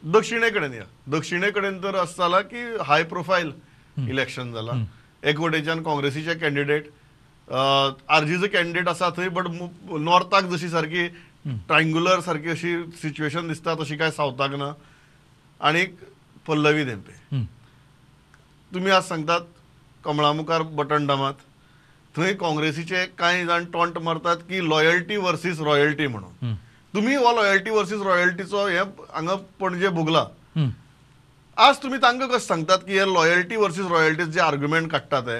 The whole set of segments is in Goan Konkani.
दक्षिणे कडेन या. दक्षिणे कडेन तर अशें जाला की हाय प्रोफायल इलेक्शन जाला. एक वटेच्यान काँग्रेसीचे कॅन्डिडेट, आरजीचो कॅन्डिडेट आसा थंय, बट नॉर्थाक जशी सारकी ट्रायंगुलर सारकी अशी सिच्युएशन दिसता तशी काय सावथाक ना. आनी पल्लवी धेंपे, तुमी आज सांगतात कमळा मुखार बटन दामात, थंय काँग्रेसीचे कांय जाण टॉन्ट मारतात की लॉयल्टी वर्सीस रॉयल्टी म्हणून. तुमी हो लॉयल्टी वर्सीस रॉयल्टीचो हे हांगा पणजे भोगला. आज तुमी तांकां कशें सांगतात की हे लॉयल्टी वर्सीस रॉयल्टी जे आर्ग्युमेंट काडटा ते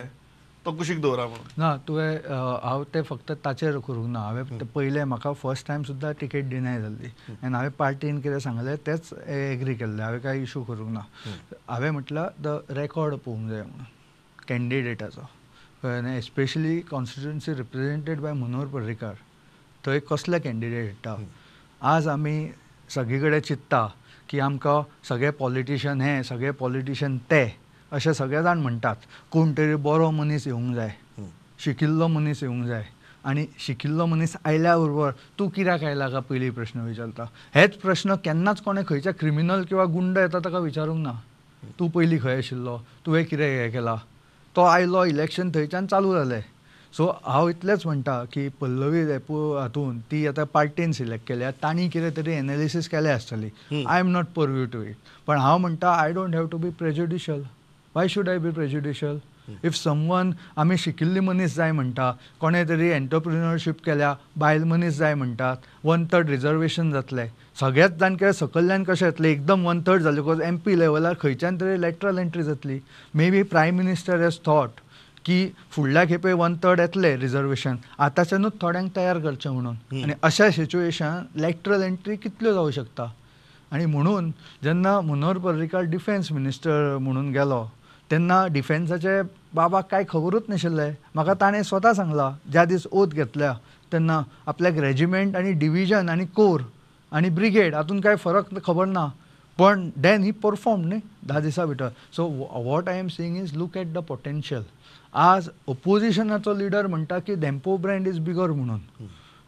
तो कुशीक दवरा म्हणून? ना, तुवें हांव तें फक्त ताचेर करूंक ना. हांवें पयलें म्हाका फर्स्ट टायम सुद्दां टिकेट डिनाय जाल्ली आनी हांवें पार्टीन कितें सांगलें तेंच एग्री केल्लें. हांवें कांय इशू करूंक ना. हांवें म्हटलां the record पळोवंक जाय म्हणून कॅन्डिडेटाचो, कळ्ळें न्ही? Especially constituency represented by Manohar Parrikar, थंय कसले कॅन्डिडेट हाडटा. आज आमी सगळे कडेन चिंत्ता की आमकां सगळे पॉलिटिशन हे, सगळे पॉलिटिशन ते, अशें सगळे जाण म्हणटात. कोण तरी बरो मनीस येवंक जाय, शिकिल्लो मनीस येवंक जाय, आनी शिकिल्लो मनीस आयल्या बरोबर तूं कित्याक आयला काय पयलीं प्रश्न विचारता. हेच प्रश्न केन्नाच कोणें खंयच्या क्रिमिनल किंवा गुंड येता ताका विचारूंक ना, तूं पयलीं खंय आशिल्लो, तुवें कितें हें केलां. तो आयलो, इलेक्शन थंयच्यान चालू जालें. सो हांव इतलेंच म्हणटा की पल्लवी धेंपो हातून ती आतां पार्टीन सिलेक्ट केल्या, तांणी कितें तरी एनालिसीस केल्या आसतली. I am not purview to it. पण हांव म्हणटा I don't have to be prejudicial. Why should I be prejudicial? If someone, आमी शिकिल्ली मनीस जाय म्हणटा, कोणें तरी एंटरप्रिन्योरशीप केल्या बायल मनीस जाय म्हणटात, 1/3 रिजर्वेशन जातलें, सगळ्याच जाण कितें सकयल्यान कशें येतलें, एकदम 1/3 जालें because MP लेवलार खंयच्यान तरी लॅटरल एंट्री जातली. Maybe prime minister has thought की फुडल्या खेपे 1/3 येतलें रिजर्वेशन, आतांच्यानूच थोड्यांक तयार करचें म्हणून. आनी अशा सिच्युएशन लॅटरल एंट्री कितल्यो जावं शकता. आनी म्हणून जेन्ना मनोहर पर्रीकार डिफेन्स मिनिस्टर म्हणून गेलो तेन्ना डिफेन्साचे बाबाक कांय खबरूच नाशिल्लें. म्हाका ताणें स्वता सांगलां, ज्या दीस ओथ घेतल्या तेन्ना आपल्याक रेजिमेंट आनी डिविजन आनी कोर आनी ब्रिगेड हातूंत कांय फरक खबर ना, पण then he perform न्ही 10 दिसां भितर. So what I am saying is look at the potential. आज ओपोजिशनाचो लिडर म्हणटा की धेंपो ब्रँड is बिगर म्हणून.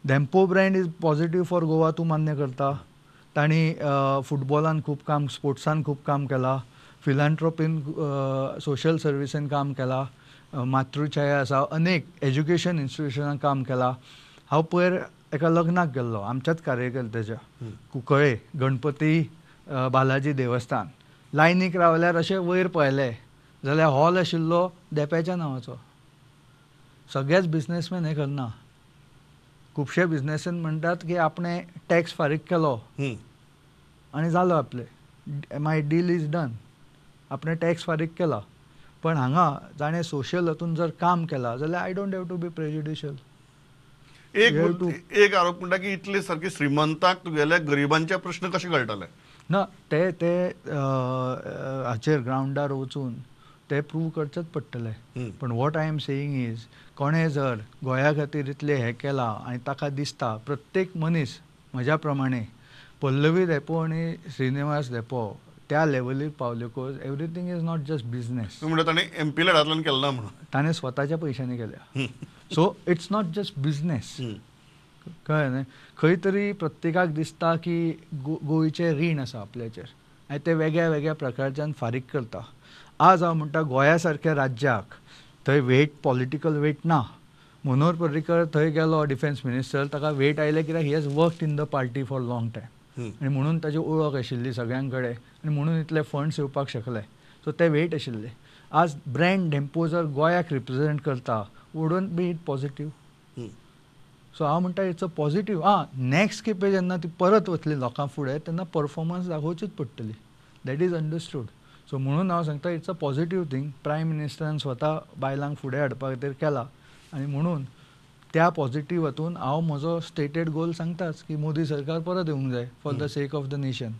Dempo brand is positive for Goa, तूं मान्य करता. तांणी फुटबॉलान खूब काम, स्पोर्ट्सान खूब काम केलां, फिलांट्रोपीन सोशल सर्विसीन काम केलां, मातृछाया आसा, अनेक एज्युकेशन इन्स्टिट्युशनान काम केलां. हांव पयर एका लग्नाक गेल्लो आमच्याच कार्यकर्त्याच्या, कुंकळे गणपती बालाजी देवस्थान. लायनीक रावल्यार अशें वयर पळयलें जाल्यार हॉल आशिल्लो धेंप्याच्या नांवाचो. सगळेच बिजनेसमॅन हें करना. खुबशे बिजनेसमॅन म्हणटात की आपणें टॅक्स फारीक केलो आनी जालो आपलें, माय डील is done, आपणें टॅक्स फारीक केला. पण हांगा जाणें सोशल हातून जर काम केलां जाल्यार I don't have to be prejudicial. एक आरोप म्हणटा की इतले सारके श्रीमंताक तुगेले गरिबांचे प्रश्न कशे कळटले ना, ते ते हाचेर ग्रावंडार वचून ते प्रूव करचेच पडटले. पण what I am saying is कोणें जर गोंया खातीर इतलें हें केलां आनी ताका दिसता प्रत्येक मनीस म्हज्या प्रमाणे पल्लवी धेंपो आनी श्रीनिवास धेंपो त्या लेवलीर पावले, cause everything is not just business. म्हणटा ताणें एमपी लडांतल्यान केलें ना म्हणून, ताणें स्वताच्या पयशांनी केल्या. So it's not just business, कळ्ळें न्ही? खंय तरी प्रत्येकाक दिसता की गोंयचें रीण आसा आपल्याचेर आनी ते वेगळ्या वेगळ्या प्रकारच्यान फारीक करता. आज हांव म्हणटा गोंया सारक्या राज्याक थंय वेट, पॉलिटिकल वेट ना. मनोहर पर्रीकर थंय गेलो डिफेन्स मिनिस्टर, ताका वेट आयलें कित्याक he has worked in the party for long time आनी म्हणून ताची ओळख आशिल्ली सगळ्यां कडेन आनी म्हणून इतले फंड्स येवपाक शकले. सो ते वेट आशिल्ले. आज ब्रँड धेंपो जर गोंयाक रिप्रेजेंट करता, wouldn't be it positive? So हांव म्हणटा it's a positive. आं, नॅक्स्ट खेपे जेन्ना ती परत वतली लोकां फुडें तेन्ना परफॉर्मन्स दाखोवचीच पडटली, that is understood. सो म्हणून हांव सांगता it's a positive thing. Prime मिनिस्टरान स्वता बायलांक फुडें हाडपा खातीर केला आनी म्हणून त्या पॉझिटीव हातून हांव म्हजो स्टेटेड गोल सांगताच की मोदी सरकार परत येवंक जाय for the sake of the nation.